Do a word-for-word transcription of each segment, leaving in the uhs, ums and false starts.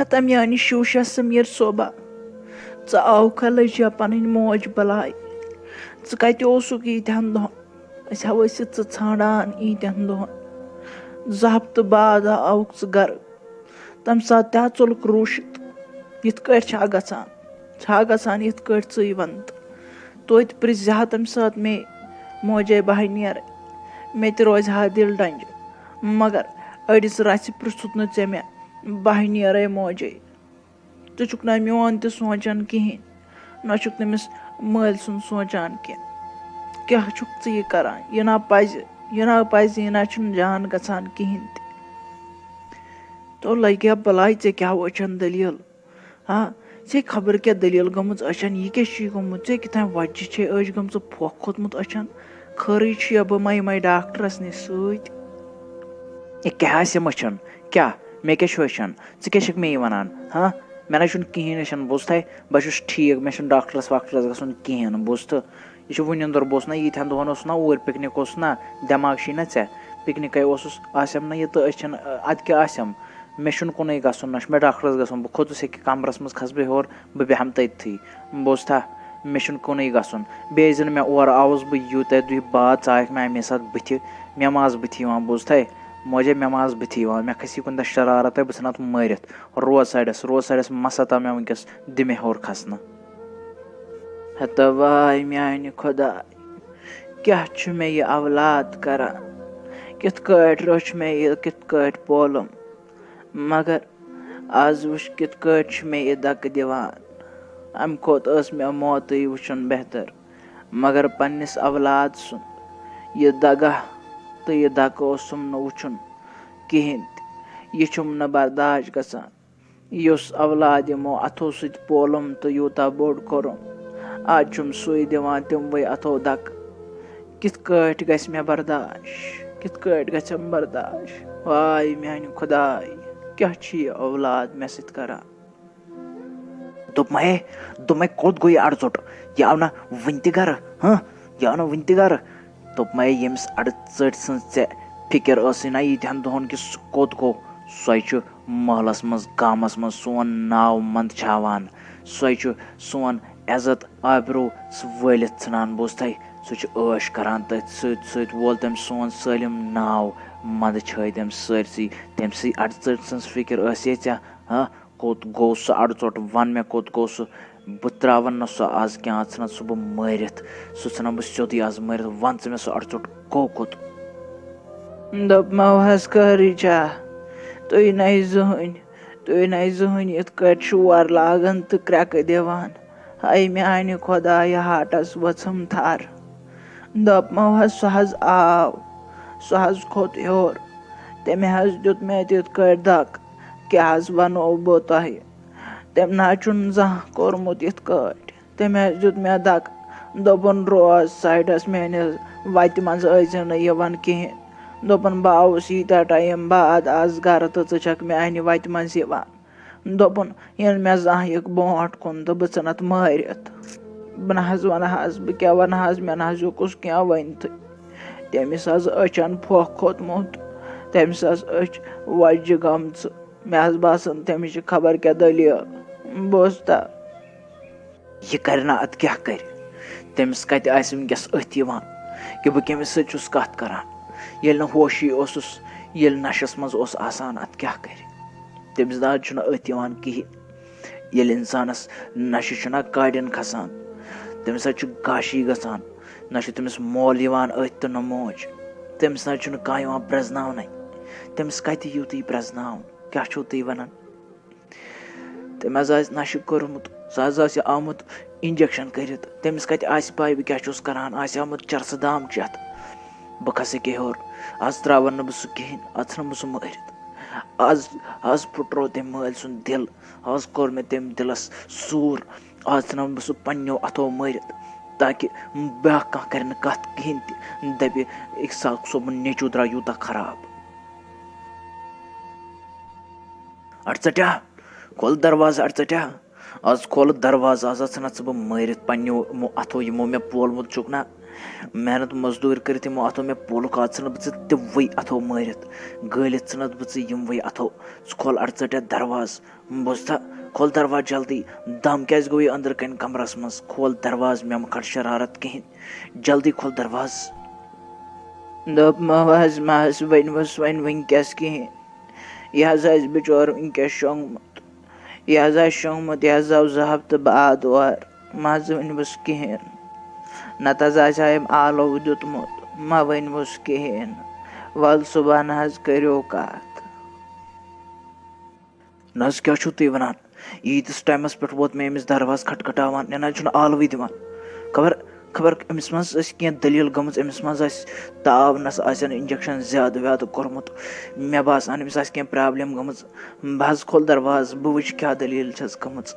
ہتا میانہِ شوٗشا سمیٖر صٲبا، ژٕ آوکھا لٔجیا پنٕنۍ موج بلاے؟ ژٕ کتہِ اوسُکھ ییٖتہن دۄہن؟ أسۍ ہا ٲسۍ ژٕ ژھانڈان ییٖتہن دۄہن۔ زٕ ہفتہٕ بعد ہا آوُکھ ژٕ گرٕ۔ تمہِ ساتہٕ تہِ ہا ژوٚلُکھ روٗشِتھ۔ یِتھ کٲٹھۍ چھا گژھان؟ چھا گژھان یِتھ کٲٹھۍ ژٕے وَن تہٕ؟ توتہِ پرٛژھزِ ہا تَمہِ ساتہٕ مے موجے بہٕ ہا نیرٕ۔ مےٚ تہِ روزِ ہا دِل ڈنٛجہِ۔ مگر أڑِس رَژھِ پرٛژھُتھ نہٕ ژےٚ مےٚ، بہٕ ہا نیرَے موجے۔ ژٕ چھُکھ نہ میون تہِ سونٛچان کِہیٖنۍ، نہ چھُکھ تٔمِس مٲلۍ سُنٛد سونٛچان کینٛہہ۔ کیٛاہ چھُکھ ژٕ یہِ کَران؟ یہِ نا پَزِ، یہِ نا پَزِ، یہِ نا چھُنہٕ جان گژھان کِہیٖنۍ تہِ۔ تو لگیا بلاے، ژےٚ کیٛاہ وٕچھان دٔلیٖل؟ ہا، ژےٚ خبر کیٛاہ دٔلیٖل گٔمٕژ أچھن؟ یہِ کیٛاہ چھُے گوٚمُت؟ ژےٚ کیٛاہ تام وۄجہِ چھے أچھ گٔمژٕ پھۄکھ کھوٚتمُت أچھن؟ خٲرٕے چھُ یا بہٕ ما یِمے ڈاکٹرس نِش سۭتۍ؟ ہے، کیٛاہ آسٮ۪م أچھن؟ کیٛاہ؟ مےٚ کیٛاہ چھُ أچھن؟ ژٕ کیٛاہ چھَکھ مےٚ یہِ وَنان؟ ہا؟ مےٚ نَے چھُنہٕ کِہیٖنۍ أچھن، بوٗزتھے؟ بہٕ چھُس ٹھیٖک، مےٚ چھُنہٕ ڈاکٹرس واکٹرس گژھُن کِہیٖنۍ، بوٗزتھٕ؟ یہِ چھُ وٕنیُن دۄر، بہٕ اوسُس نا ییٖتہَن دۄہَن اوسُس نا اوٗرۍ پِکنِک اوسُس نا، دٮ۪ماغ چھُے نا ژےٚ؟ پِکنِکَے اوسُس، آسٮ۪م نہ یہِ تہٕ أچھن، اَدٕ کیٛاہ آسٮ۪م؟ مےٚ چھُنہٕ کُنُے گژھُن، نہ چھُ مےٚ ڈاکٹرس گژھُن۔ بہٕ کھوٚتُس أکہِ کمرس منٛز، کھسہٕ بہٕ ہیوٚر، بہٕ بیٚہمہٕ تٔتتھٕے۔ بوٗزتھا؟ مےٚ چھُنہٕ کُنُے گژھُن۔ بیٚیہِ زِ نہٕ مےٚ اورٕ آوُس بہٕ یوٗتاہ دُہہِ بعد، ژٕ آیَکھ مےٚ اَمے ساتہٕ بٕتھِ۔ مےٚ ما آسہٕ بٕتھِ یِوان، بوٗزتھے؟ موجے، مےٚ ما آسہٕ بٕتھِ یِوان۔ مےٚ کھسی کُنہِ دۄہ شرارت، بہٕ ژھٕنہٕ اَتھ مٲرِتھ۔ روز سایڈس، روز سایڈس، مہ ستا مےٚ وٕنکیٚس، دِ مےٚ ہیوٚر کھسنہٕ۔ ہتا واے میانہِ خۄداے، کیٛاہ چھُ مےٚ یہِ اولاد کران؟ کِتھ کٲٹھۍ روٚچھ مےٚ یہِ، کِتھ کٲٹھۍ پولُم؟ مگر آز وٕچھ کِتھ کٲٹھۍ چھُ مےٚ یہِ دَکہٕ دِوان۔ اَمہِ کھۄتہٕ ٲس مےٚ موتٕے وٕچھُن بہتر۔ مگر پننِس اولاد سُنٛد یہِ دَگہ تہٕ یہِ دَکہٕ اوسُم نہٕ وٕچھُن کِہیٖنۍ تہِ۔ یہِ چھُم نہٕ برداش گژھان۔ یُس اولاد یِمو اَتھو سۭتۍ پولُم تہٕ یوٗتاہ بوٚڑ کوٚرُم، آز چھُم سُے دِوان تِموٕے اَتھو دَکہٕ۔ کِتھ کٲٹھۍ گژھِ مےٚ برداش؟ کِتھ کٲٹھۍ گژھٮ۪م برداش؟ واے میانہِ خۄداے، کیٛاہ چھُ یہِ اولاد مےٚ سۭتۍ کران؟ دوٚپمَے، دوٚپمَے، کوٚت گوٚو یہِ اَڑٕ ژوٚٹ؟ یہِ آو نہ وٕنہِ تہِ گرٕ؟ ہہ؟ یہِ آو نہ وٕنہِ تہِ گرٕ؟ دوٚپمَے، ییٚمِس اَڑٕ ژٔٹۍ سٕنٛز ژےٚ فِکِر ٲسٕے نہ ییٖتہَن دۄہَن کہِ سُہ کوٚت گوٚو؟ سۄے چھُ محلَس منٛز، گامَس منٛز سون ناو منٛدچھاوان۔ سۄے چھُ سون عزت آبروٗ سُہ وٲلِتھ ژھٕنان، بوٗزتھَے؟ سُہ چھُ عٲش کَران تٔتھۍ سۭتۍ سۭتۍ، وول تٔمۍ سون سٲلِم ناو منٛدچھٲے تٔمۍ سٲرسٕے۔ تٔمۍ سٕے اَڑٕ ژٔٹۍ سٕنٛز فِکِر ٲسے ژےٚ، ہہ؟ کوٚت گوٚو سُہ اَڑٕ ژوٚٹ؟ وَن مےٚ، کوٚت گوٚو سُہ؟ بہٕ ترٛاوَن نہٕ سُہ آز کینٛہہ، اَتھ ژھٕنَتھ سُہ بہٕ مٲرِتھ۔ سُہ ژھٕنَن بہٕ سیوٚدُے آز مٲرِتھ۔ وَن ژٕ مےٚ، سُہ اَڑٕ ژوٚٹ گوٚو کوٚت؟ دوٚپمو حظ، خٲرٕے چھا؟ تُہۍ نَے زٕہٕنۍ، تُہۍ نَے زٕہٕنۍ یِتھ کٲٹھۍ شور لاگان تہٕ کرٛٮ۪کہٕ دِوان۔ ہاے میٛانہِ خۄدایہِ، ہاٹَس ؤژھٕم تھَر۔ دوٚپمو حظ، سُہ حظ آو، سُہ حظ کھوٚت ہیوٚر۔ تٔمۍ حظ دیُت مےٚ تِتھ کٲٹھۍ دَکہٕ، کیٛاہ حظ وَنو بہٕ تۄہہِ؟ تٔمۍ نہ حظ چھُنہٕ زانٛہہ کوٚرمُت یِتھ کٲٹھۍ۔ تٔمۍ حظ دیُت مےٚ دَکہٕ، دوٚپُن، روز سایڈَس، میٛانہِ وَتہِ منٛز ٲسۍزِ نہٕ یِوان کِہیٖنۍ۔ دوٚپُن، بہٕ آوُس ییٖتیٛاہ ٹایم بعد آز گَرٕ تہٕ ژٕ چھَکھ میٛانہِ وَتہِ منٛز یِوان۔ دوٚپُن، یِن مےٚ زانٛہہ یِکھ برونٛٹھ کُن تہٕ بہٕ ژھٕنَتھ مٲرِتھ۔ بہٕ نہ حظ وَنہٕ حظ، بہٕ کیٛاہ وَنہٕ حظ، مےٚ نہ حظ ہیوٚکُس کینٛہہ ؤنِتھٕے۔ تٔمِس حظ أچھَن پھۄکھ کھوٚتمُت، تٔمِس حظ أچھ وۄجہِ گٔمژٕ۔ مےٚ حظ باسان، تٔمِس چھِ خبر کیٛاہ دٔلیٖل۔ بوزتا؟ یہِ کَرِ نا اَدٕ کیٛاہ کَرِ؟ تٔمِس کَتہِ آسہِ وٕنکیٚس أتھۍ یِوان کہِ بہٕ کٔمِس سۭتۍ چھُس کَتھ کَران؟ ییٚلہِ نہٕ ہوشی اوسُس، ییٚلہِ نَشَس منٛز اوس آسان، اَدٕ کیٛاہ کَرِ؟ تٔمِس نہ حظ چھُنہٕ أتھۍ یِوان کِہیٖنۍ۔ ییٚلہِ اِنسانَس نَشہِ چھُنہ کاڑٮ۪ن کھَسان، تٔمِس حظ چھُ گاشی گژھان، نہ چھُ تٔمِس مول یِوان أتھۍ تہٕ نہ موج۔ تٔمِس نہ حظ چھُنہٕ کانٛہہ یِوان پرٛزناونَے۔ تٔمِس کَتہِ یِیِو تُہۍ پرٛزناوُن؟ کیٛاہ چھُو تُہۍ وَنان؟ تٔمۍ حظ آسہِ نَشہٕ کوٚرمُت، سُہ حظ آسہِ آمُت injection کٔرِتھ۔ تٔمِس کَتہِ آسہِ پَے بہٕ کیٛاہ چھُس کَران؟ آسہِ آمُت چرسہٕ دام چٮ۪تھ۔ بہٕ کھسہٕ ییٚکیٛاہ ہیوٚر۔ آز ترٛاوَن نہٕ بہٕ سُہ کِہیٖنۍ، آز ژھٕنَن بہٕ سُہ مٲرِتھ۔ آز، آز پھُٹرو تٔمۍ مٲلۍ سُنٛد دِل۔ آز کوٚر مےٚ تٔمۍ دِلَس سوٗر۔ آز ژھٕنَن بہٕ سُہ پنٛنیو اَتھو مٲرِتھ، تاکہِ بیٛاکھ کانٛہہ کَرِ نہٕ کَتھ کِہیٖنۍ تہِ، دَپہِ، اِسحاق صٲبُن نیٚچوٗ درٛاو یوٗتاہ خراب۔ اَڑٕ ژَٹیا، کھول دروازٕ، اَڑٕ ژَٹیا۔ آز کھولہٕ دروازٕ، آز ژھٕنَتھ ژٕ بہٕ مٲرِتھ پنٛنیو یِمو اَتھو، یِمو مےٚ پولمُت چھُکھ نا۔ محنت مزدوٗرۍ کٔرِتھ یِمو اَتھو مےٚ پولُک آز ژھٕنَتھ بہٕ ژٕ تِموٕے اَتھو مٲرِتھ، گٲلِتھ ژھٕنَتھ بہٕ ژٕ یِموٕے اَتھو۔ ژٕ کھول اَڑٕ ژٔٹِتھ دروازٕ، بوٗزتھا؟ کھول دروازٕ جلدی۔ دم کیٛازِ گوٚوُے أنٛدرٕ کَنہِ کَمرَس منٛز؟ کھول دروازٕ، مےٚ مہ کھَڑ شرارت کِہیٖنۍ۔ جلدی کھول دروازٕ۔ دوٚپمو حظ مَس، ؤنۍوُس وۄنۍ وٕنۍکٮ۪س کِہیٖنۍ۔ یہِ حظ آسہِ بِچور وٕنۍکٮ۪س شۄنٛگمُت۔ یہِ حظ آسہِ شۄنٛگمُت، یہِ حظ آو زٕ ہفتہٕ بعد اورٕ۔ مَس ؤنۍوُس کِہیٖنۍ۔ نَتہٕ حظ آسہِ ہا أمۍ آلو دیُتمُت۔ مہ ؤنۍوُس کِہیٖنۍ۔ وَلہٕ صُبحن حظ کٔرِو کَتھ۔ نہ حظ، کیٛاہ چھُو تُہۍ وَنان؟ ییٖتِس ٹایمَس پٮ۪ٹھ ووت مےٚ أمِس دروازٕ کھٹکھٹاوان، یہِ نہ حظ چھُنہٕ آلوٕے دِوان۔ خبر، خبر أمِس منٛز ٲسۍ کینٛہہ دٔلیٖل گٔمٕژ، أمِس منٛز آسہِ تاونَس آسن injection زیادٕ ویادٕ کوٚرمُت۔ مےٚ باسان أمِس آسہِ کینٛہہ problem گٔمٕژ۔ بہٕ حظ کھول دروازٕ، بہٕ وٕچھِ کیٛاہ دٔلیٖل چھَس گٔمٕژ۔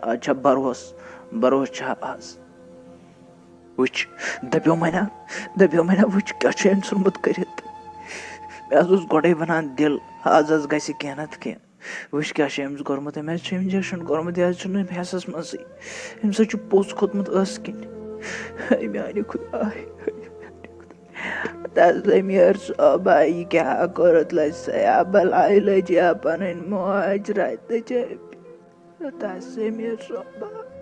آز چھا بروسہٕ، بروسہٕ چھا آز؟ وٕچھ، دَپیو مےٚ نا، دَپیو مےٚ نا، وٕچھ کیٛاہ چھُ أمۍ ژھُنمُت کٔرِتھ۔ مےٚ حظ اوس گۄڈَے وَنان دِل، آز حظ گژھِ کینٛہہ نَتہٕ کینٛہہ۔ وٕچھ کیٛاہ چھُ أمِس کوٚرمُت، أمۍ حظ چھُ injection کوٚرمُت، یہِ حظ چھُنہٕ أمۍ حٮ۪سَس منٛزٕے۔ أمِس حظ چھُ پوٚژھ کھوٚتمُت ٲسہٕ کِنۍ۔ ہے میٛانہِ خۄداے، ہے میٛانہِ خۄداے۔ تَس ضمیٖر صٲبا، یہِ کیٛاہ کوٚرُتھ لَجہِ سیا؟ بَلاے لٔج یا پَنٕنۍ موج رَتہِ چٲپی۔ تَس ضمیٖر صٲبا۔